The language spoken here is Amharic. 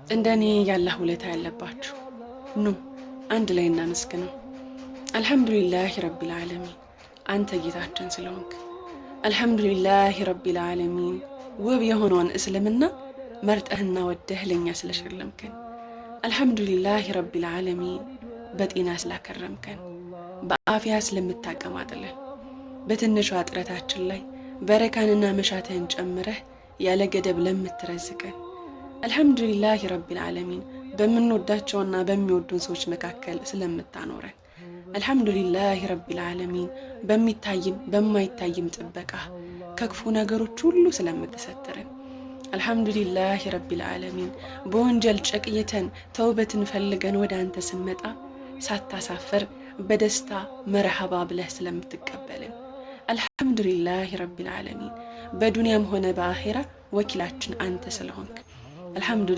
እንደኔ ያላህ ውለታ ያለባችሁ ኑ አንድ ላይ እናመስግነው። الحمد لله رب العالمين አንተ ጌታችን ስለሆንክ፣ الحمد لله رب العالمين ውብ የሆነውን እስልምና መርጠህና ወደህ ለእኛ ስለሸለምከን፣ الحمد لله رب العالمين በጤና ስላከረምከን፣ በአፍያ ስለምታቀማጥለን፣ በትንሿ ጥረታችን ላይ በረካንና መሻትህን ጨምረህ ያለ ገደብ ለምትረዝቀን፣ الحمد لله رب العالمين በምንወዳቸውና በሚወዱን ሰዎች መካከል ስለምታኖረን፣ الحمد لله رب العالمين በሚታይም በማይታይም ጥበቃ ከክፉ ነገሮች ሁሉ ስለምትሰትረን፣ الحمد لله رب العالمين በወንጀል ጨቅይተን ተውበትን ፈልገን ወደ አንተ ስንመጣ ሳታሳፍር በደስታ መርሐባ ብለህ ስለምትቀበልን፣ الحمد لله رب العالمين በዱንያም ሆነ በአኼራ ወኪላችን አንተ ስለሆንክ الحمد